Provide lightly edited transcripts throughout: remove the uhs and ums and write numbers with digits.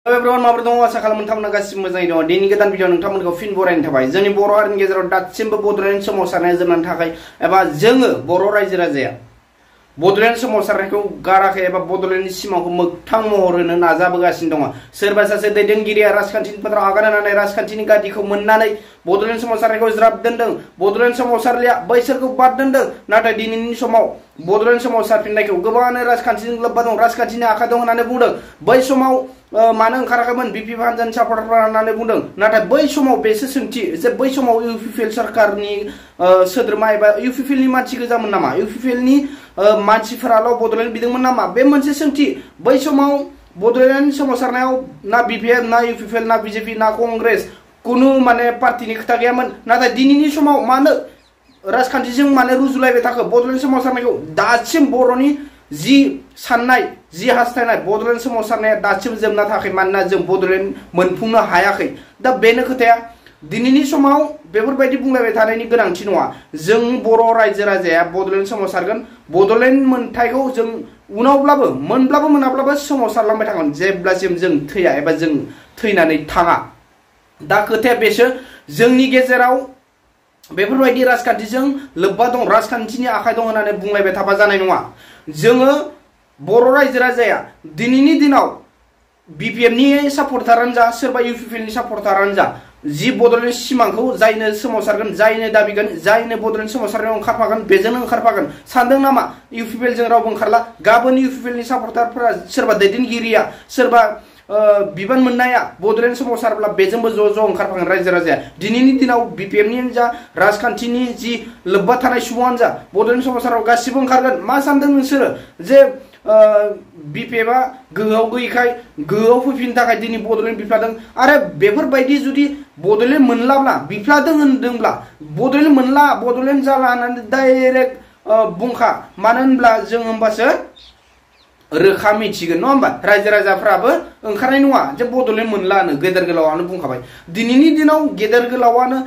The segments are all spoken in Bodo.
Everyone माबोरै दङ आसा खालामो नोंथांमोना गासिबो मोजाङै दङ दिनै गोदान भिडिअ नोंथांमोनखौ फिन बरायनो थाबाय जोंनि बर' हारिनि गेजेराव दासिमबो बड'लेण्ड सोमावसारनाया जोबनानै थाखाय एबा जोङो बर' रायजो राजाया बड'लेण्ड सोमावसारनायखौ गाराखै एबा बड'लेण्डनि सिमांखौ मोगथां महर होनो नाजाबोगासिनो दङ सोरबा सासे दैदेनगिरिया राजखान्थिनि फोथाराव आगान होनानै राजखान्थिनि गादिखौ मोननानै बड'लेण्ड सोमावसारनायखौ ज्राब दोनदों बड'लेण्ड सोमावसारनाया बैसोरखौ बाद दोनदों नाथाय दिनैनि समाव बड'लेण्ड सोमावसारफिननायखौ गोबाङानो राजखान्थिजों लोब्बा दं राजखान्थिनि आखाइ दं होननानै बुंदों बै समाव मानो ओंखाराखैमोन बिपि हानजानि सापर्टारफोरा होननानै बुंदों नाथाय बै समाव बेसो सोंथि जे बै समाव इउपिपिएल सरकारनि सोद्रोमा एबा इउपिपिएलनि मानसि गोजामोन नामा इउपिपिएलनि मानसिफोराल' बड'लेण्ड बिदोंमोन नामा बे मोनसे सोंथि बै समाव बड'लेण्ड सोमावसारनायाव ना बिपिएफ ना इउपिपिएल ना बिजेपि ना कंग्रेस कुनु माने पार्टिनि खोथा गैयामोन नाथाय दिनैनि समाव मानो राजखान्थिजों माने रुजुलायबाय थाखो बड'लेण्ड सोमावसारनायखौ दासिम बर'नि जि साननाय जि हास्थायनाय बड'लेण्ड सोमावसारनाया दासिम जोबना थाखाय मानोना जों बड'लेण्ड मोनफुंनो हायाखै दा बेनो खोथाया दिनैनि समाव बेफोरबायदि बुंलायबाय थानायनि गोनांथि नङा जों बर' रायजो राजाया बड'लेण्ड सोमावसारगोन बड'लेण्ड मोनथायखौ जों उनावब्लाबो मोनब्लाबो मोनाब्लाबो सोमावसारलांबाय थागोन जेब्लासिम जों थैया एबा जों थैनानै थाङा दा खोथाया बेसो जोंनि गेजेराव बेफोरबायदि राजखान्थिजों लोब्बा दं राजखान्थिनि आखाइ दं होननानै बुंलायबाय थाबा जानाय नङा जोङो बर' रायजो राजाया दिनैनि दिनाव बिपिएफनि सापर्टारानो जा सोरबा इउपिपिएलनि सापर्टारानो जा जि बड'लेण्ड सिमांखौ जायनो सोमावसारगोन जायनो दाबिगोन जायनो बड'लेण्ड सोमावसारनायाव ओंखारफागोन बेजोंनो ओंखारफागोन सानदों नामा इउपिपिएलजों रावबो ओंखारला गाबोन इउपिपिएलनि सापर्टारफोरा सोरबा दैदेनगिरिया सोरबा बिबान मोननाया बड'लेण्ड सोमावसारब्ला बेजोंबो ज' ओंखारफागोन रायजो राजाया दिनैनि दिनाव बिपिएफनियानो जा राजखान्थिनि जि लोब्बा थानाय सुबुङानो जा बड'लेण्ड सोमावसाराव गासिबो ओंखारगोन मा सानदों नोंसोरो जे बिपिएफआ गोहोआव गैयैखाय गोहोआव फैफिननो थाखाय दिनै बड'लेण्ड बिफ्लादों आरो बेफोरबायदि जुदि बड'लेण्ड मोनलाब्ला बिफ्लादों होनदोंब्ला बड'लेण्ड मोनला बड'लेण्ड जाला होननानै डाइरेक्ट बुंखा मानो होनब्ला जों होमबासो रोखा मिथिगोन नङा होमबा रायजो राजाफ्राबो ओंखारनाय नङा जे बड'लेण्ड मोनलानो गेदेर गोलावानो बुंखाबाय दिनैनि दिनाव गेदेर गोलावानो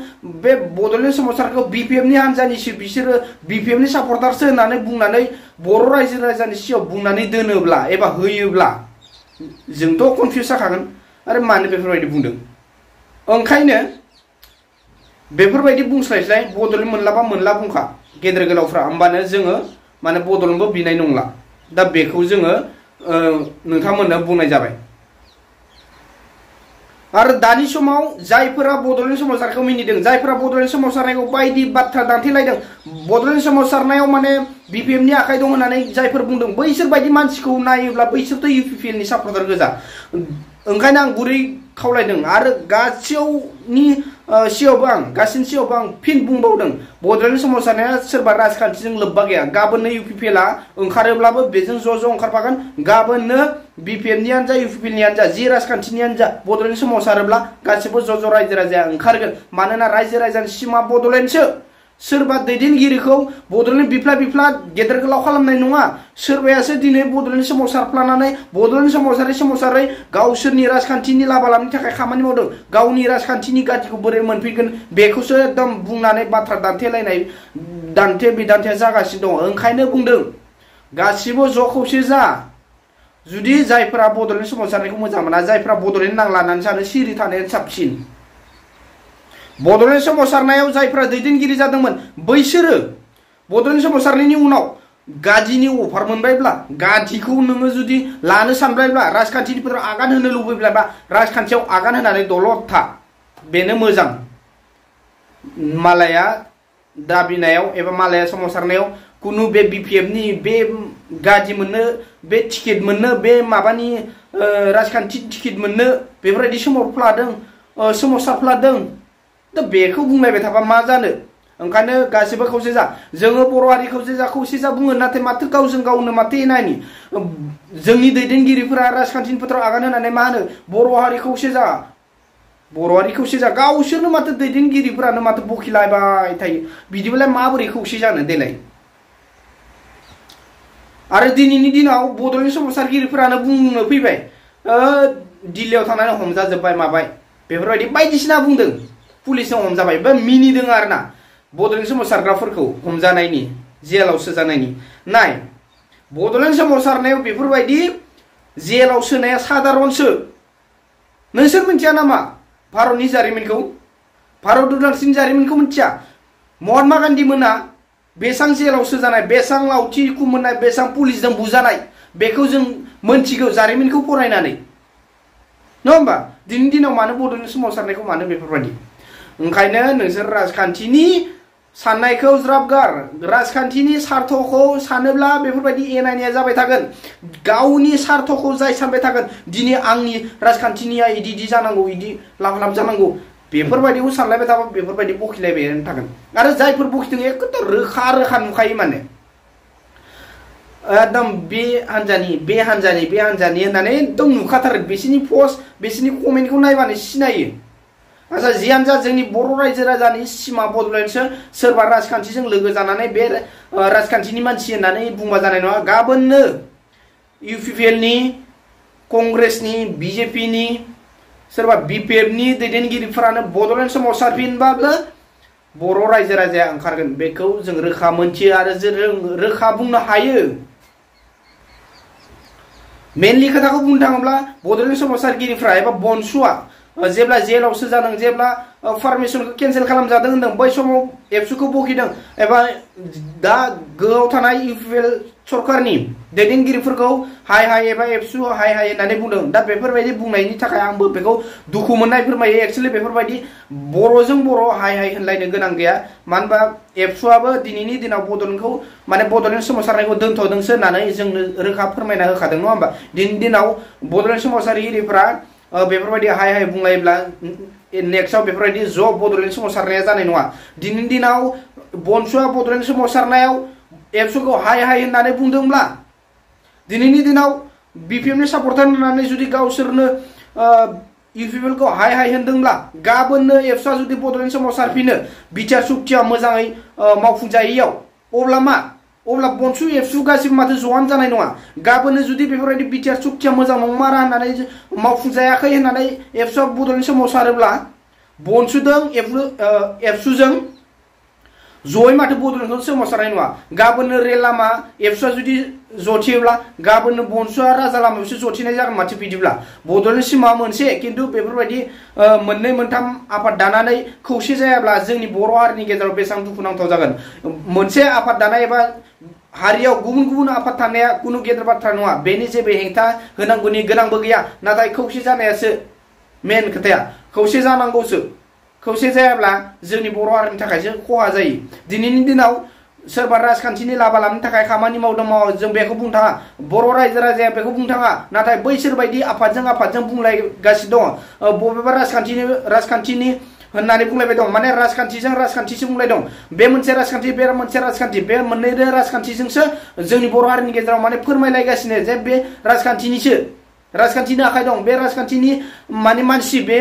बे बड'लेण्ड सोमावसारखौ बिपिएफनि हानजानिसो बिसोरो बिपिएफनि सापर्टारसो होननानै बुंनानै बर' रायजो राजानि सिगाङाव बुंनानै दोनोब्ला एबा होयोब्ला जोंथ' कनफिउस जाखागोन आरो मानो बेफोरबायदि बुंदों ओंखायनो बेफोरबायदि बुंस्लायस्लाय बड'लेण्ड मोनलाबा मोनला बुंखा गेदेर गोलावफ्रा होमबानो जोङो माने बड'लेण्डबो बिनाय नंला दा बेखौ जोङो नोंथांमोननो बुंनाय जाबाय आरो दानि समाव जायफोरा बड'लेण्ड सोमावसारनायखौ मिनिदों जायफोरा बड'लेण्ड सोमावसारनायखौ बायदि बाथ्रा दान्थेलायदों बड'लेण्ड सोमावसारनायाव माने बिपिएफनि आखाइ दं होननानै जायफोर बुंदों बैसोर बायदि मानसिखौ नायोब्ला बैसोरथ' इउपिपिएलनि सापर्टार गोजा ओंखायनो आं गुरै खावलायदों आरो गासैनि सिगाङावबो आं गासैनि सिगाङावबो आं फिन बुंबावदों बड'लेण्ड सोमावसारनाया सोरबा राजखान्थिजों लोब्बा गैया गाबोननो इउपिपिएलआ ओंखारोब्लाबो बेजों ज' ओंखारफागोन गाबोननो बिपिएफनियानो जा इउपिपिएलनियानो जा जि राजखान्थिनियानो जा बड'लेण्ड सोमावसारोब्ला गासिबो ज' रायजो राजाया ओंखारगोन मानोना रायजो राजानि सिमा बड'लेण्डसो सोरबा दैदेनगिरिखौ बड'लेण्ड बिफ्ला गेदेर गोलाव खालामनाय नङा सोरबायासो दिनै बड'लेण्ड सोमावसारफ्लानानै बड'लेण्ड सोमावसारै गावसोरनि राजखान्थिनि लाबा लाबनि थाखाय खामानि मावदों गावनि राजखान्थिनि गादिखौ बोरै मोनफैगोन बेखौसो एकदम बुंनानै बाथ्रा दान्थेलायनाय दान्थे बिदान्थेया जागासिनो दङ ओंखायनो बुंदों गासिबो ज' खौसे जा जुदि जायफोरा बड'लेण्ड सोमावसारनायखौ मोजां मोना जायफोरा बड'लेण्ड नांला होननानै सानो सिरि थानायानो साबसिन बड'लेण्ड सोमावसारनायाव जायफ्रा दैदेनगिरि जादोंमोन बैसोरो बड'लेण्ड सोमावसारनायनि उनाव गादिनि अफार मोनबायब्ला गादिखौ नोङो जुदि लानो सानबायब्ला राजखान्थिनि फोथाराव आगान होनो लुबैब्ला राजखान्थियाव आगान होनानै दलद था बेनो मोजां मालाया दाबिनायाव एबा मालाया सोमावसारनायाव कुनु बे बिपिएफनि बे गादि मोननो बे टिकेट मोननो बे माबानि राजखान्थि टिकेट मोननो बेफोरबायदि सोमावसारफ्लादों दा बेखौ बुंलायबाय थाबा मा जानो ओंखायनो गासिबो खौसे जा जोङो बर' हारि खौसे जा बुङो नाथाय माथो गावजों गावनो माथो एनानि जोंनि दैदेनगिरिफोरा राजखान्थिनि फोथाराव आगान होनानै मा होनो बर' हारि खौसे जा गावसोरनो माथो दैदेनगिरिफोरानो माथो बखिलायबाय थायो बिदिबालाय माबोरै खौसे जानो देलाय आरो दिनैनि दिनाव बड'लेण्ड सोमावसारगिरिफोरानो बुंनो फैबाय दिल्लीयाव थांनानै हमजाजोब्बाय माबाय बेफोरबायदि बायदिसिना बुंदों पुलिसजों हमजाबाय बा मिनिदों आरोना बड'लेण्ड सोमावसारग्राफोरखौ हमजानायनि जेलाव सोजानायनि नाय बड'लेण्ड सोमावसारनायाव बेफोरबायदि जेलाव सोनाया साधारनसो नोंसोर मिथिया नामा भारतनि जारिमिनखौ भारत उदांस्रिनि जारिमिनखौ मिथिया महात्मा गान्धी मोना बेसां जेलावसो जानाय बेसां लावथि मोननाय बेसां पुलिसजों बुजानाय बेखौ जों मोनथिगौ जारिमिनखौ फरायनानै नङा होमबा दिनैनि दिनाव मानो बड'लेण्ड सोमावसारनायखौ मानो बेफोरबायदि ओंखायनो नोंसोर राजखान्थिनि साननायखौ ज्राब गार राजखान्थिनि सार्थखौ सानोब्ला बेफोरबायदि एनायनाया जाबाय थागोन गावनि सार्थखौ जाय सानबाय थागोन दिनै आंनि राजखान्थिनिया इदि जानांगौ इदि लाब लाब जानांगौ बेफोरबायदिखौ सानलायबाय थाबा बेफोरबायदि बखिलायबाय थागोन आरो जायफोर बखिदों एकदम रोखा रोखा नुखायो माने एकदम बे हान्जानि होननानै एकदम नुखाथारो बिसोरनि पस्ट बिसोरनि कमेन्टखौ नायबानो सिनायो आच्छा जियानो जा जोंनि बर' रायजो राजानि सिमा बड'लेण्डसो सोरबा राजखान्थिजों लोगो जानानै बे राजखान्थिनि मानसि होननानै बुंबा जानाय नङा गाबोननो इउपिपिएलनि कंग्रेसनि बिजेपिनि सोरबा बिपिएफनि दैदेनगिरिफोरानो बड'लेण्ड सोमावसारफिनबाबो बर' रायजो राजाया ओंखारगोन बेखौ जों रोखा मोनथियो आरो जों रोखा बुंनो हायो मेनलि खोथाखौ बुंनो थाङोब्ला बड'लेण्ड सोमावसारगिरिफ्रा एबा बनसुआ जेब्ला जेलावसो जादों जेब्ला पारमिसनखौ केन्सेल खालामजादों होनदों बै समाव एबसुखौ बखिदों एबा दा गोआव थानाय इउपिपिएल सरकारनि दैदेनगिरिफोरखौ हाय हाय एबा एबसु हाय हाय होननानै बुंदों दा बेफोरबायदि बुंनायनि थाखाय आंबो बेखौ दुखु मोननाय फोरमायो एक्चुअलि बेफोरबायदि बर'जों बर' हाय हाय होनलायनो गोनां गैया मानो होनबा एबसुआबो दिनैनि दिनाव बड'लेण्डखौ माने बड'लेण्ड सोमावसारनायखौ दोनथ'दोंसो होननानै जोंनो रोखा फोरमायना होखादों नङा होमबा दिनैनि दिनाव बड'लेण्ड सोमावसारगिरिफोरा बेफोरबायदि हाय हाय बुंलायोब्ला नेक्स्टआव बेफोरबायदि ज' बड'लेण्ड सोमावसारनाया जानाय नङा दिनैनि दिनाव बनसुआ बड'लेण्ड सोमावसारनायाव एबसुखौ हाय हाय होननानै बुंदोंब्ला दिनैनि दिनाव बिपिएफनि सापर्टार होननानै जुदि गावसोरनो इउपिपिएलखौ हाय हाय होनदोंब्ला गाबोननो एबसुआ जुदि बड'लेण्ड सोमावसारफिनो बिटिआर सुक्तिया मोजाङै मावफुंजायैयाव अब्ला बनसु एबसु गासिबो माथो ज'आनो जानाय नङा गाबोननो जुदि बेफोरबायदि बिटिआर सुक्तिया मोजां नंमारा होननानै मावफुंजायाखै होननानै एबसुआ बड'लेण्ड सोमावसारोब्ला बनसुजों एबसुजों ज'यै माथो बड'लेण्डखौ सोमावसारनाय नङा गाबोननो रेल लामा एबसुआ जुदि जथियोब्ला गाबोननो बनसुआ राजा लामायावसो जथिनाय जागोन माथो बिदिब्ला बड'लेण्ड सिमा मोनसे खिन्थु बेफोरबायदि मोननै मोनथाम आफाद दानानै खौसे जायाब्ला जोंनि बर' हारिनि गेजेराव बेसेबां दुखुनांथाव जागोन मोनसे आफाद दानाय एबा हारियाव गुबुन आफाद थानाया कुनु गेदेर बाथ्रा नङा बेनि जेबो हेंथा होनांगौनि गोनांबो गैया नाथाय खौसे जानायासो मेन खोथाया खौसे जानांगौसो खौसे जायाब्ला जोंनि बर' हारिनि थाखायसो खहा जायो दिनैनि दिनाव सोरबा राजखान्थिनि लाबा लाबनि थाखाय खामानि मावदों जों बेखौ बुंनो थाङा बर' रायजो राजाया बेखौ बुंनो थाङा नाथाय बैसोर बायदि आफादजों बुंलायगासिनो दङ बबेबा राजखान्थिनि होननानै बुंलायबाय दं माने राजखान्थिसो बुंलाय दं बे मोनसे राजखान्थि बे मोननै राजखान्थिजोंसो जोंनि बर' हारिनि गेजेराव माने फोरमायलायगासिनो जे बे राजखान्थिनि आखाइ दं बे राजखान्थिनि माने मानसि बे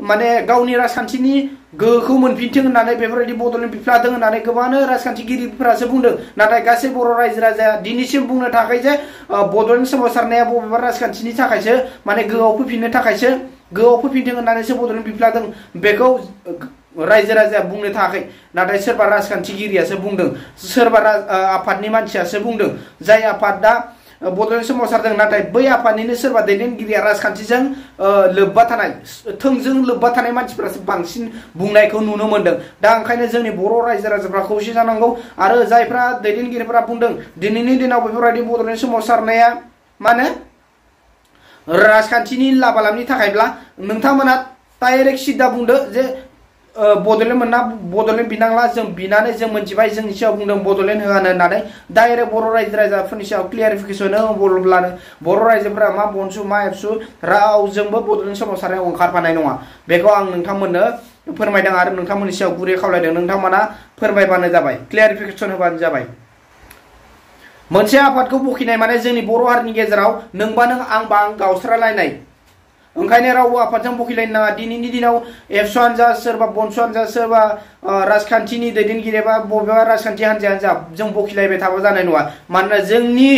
माने गावनि राजखान्थिनि गोहोखौ मोनफिनथों होननानै बेफोरबायदि बड'लेण्ड बिफ्लादों होननानै गोबांनो राजखान्थिगिरिफोरासो बुंदों नाथाय गासै बर' रायजो राजाया दिनैसिम बुंनो थाखाय जे बड'लेण्ड सोमावसारनाया बबेबा राजखान्थिनि थाखायसो माने गोहोआव फैफिनथों होननानैसो बड'लेण्ड बिफ्लादों बेखौ रायजो राजाया बुंनो थाखाय नाथाय सोरबा राजखान्थिगिरियासो बुंदों सोरबा आफादनि मानसियासो बुंदों जाय आफादा बड'लेण्ड सोमावसारदों नाथाय बै आफादनिनो सोरबा दैदेनगिरिया राजखान्थिजों थोंजों लोब्बा थानाय मानसिफोरासो बांसिन बुंनायखौ नुनो मोनदों दा ओंखायनो जोंनि बर' रायजो राजाफ्रा खौसे जानांगौ आरो जायफ्रा दैदेनगिरिफोरा बुंदों दिनैनि दिनाव बेफोरबायदि बड'लेण्ड सोमावसारनाया माने राजखान्थिनि लाबा लाबनि थाखायब्ला नोंथांमोना डाइरेक्ट सिदा बुंदो जे बड'लेण्ड बिनांला जों बिनानै जों मोनथिबाय जोंनि सायाव बुंदों बड'लेण्ड होआनो होननानै डाइरेक्ट बर' रायजो राजाफोरनि सायाव क्लियारिफिकेसन होब्लानो बर' रायजोफोरा मा बनसु मा एबसु रावजोंबो बड'लेण्ड सोमावसारनायाव ओंखारफानाय नङा बेखौ आं नोंथांमोननो फोरमायदों आरो नोंथांमोननि सायाव गुरै खावलायदों नोंथांमोना फोरमायबानो जाबाय क्लियारिफिकेसन होबानो जाबाय मोनसे आफादखौ बखिनाय माने जोंनि बर' हारिनि गेजेराव नोंबा नों आंबा आं गावस्रालायनाय ओंखायनो रावबो आफादजों बखिलायनो नाङा दिनैनि दिनाव एबसुआनो जा सोरबा बनसुआनो जा सोरबा राजखान्थिनि दैदेनगिरि एबा बबेबा राजखान्थि हान्जायानो जा जों बखिलायबाय थाबा जानाय नङा मानोना जोंनि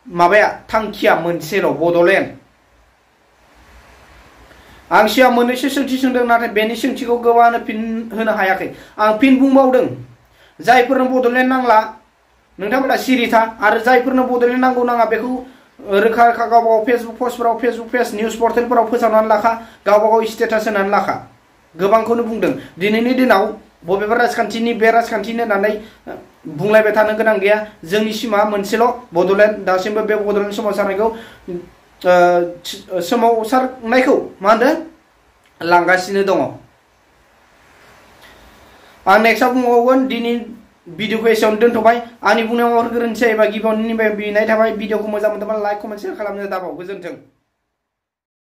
माबाया थांखिया मोनसेल' बड'लेण्ड आं सिगां मोननैसो सोंथि सोंदों नाथाय बेनि सोंथिखौ गोबाङानो फिन होनो हायाखै आं फिन बुंबावदों जायफोरनो बड'लेण्ड नांला नोंथांमोना सिरि था आरो जायफोरनो बड'लेण्ड नांगौ नाङा बेखौ रोखा रोखा गावबा गाव फेसबुक पस्टफोराव फेसबुक पेज निउस पर्टेलफोराव फोसावनानै लाखा गावबा गाव स्टेटास होनानै लाखा गोबांखौनो बुंदों दिनैनि दिनाव बबेबा राजखान्थिनि बे राजखान्थिनि होननानै बुंलायबाय थानो गोनां गैया जोंनि सिमा मोनसेल' बडलेण्ड दासिमबो बे बडलेण्ड सोमावसारनायखौ मा होनदों लांगासिनो दङ आं नेक्स्टआव बुंबावगोन दिनै भिडिअखौ एसेयावनो दोनथ'बाय आंनि बुंनायाव गोरोन्थि जायोबा गिबियावनो बिनाय थाबाय भिडिअखौ मोजां मोनदोंबा लाइक कमेन्ट शेयार खालामनो दाबाव गोजोन्थों।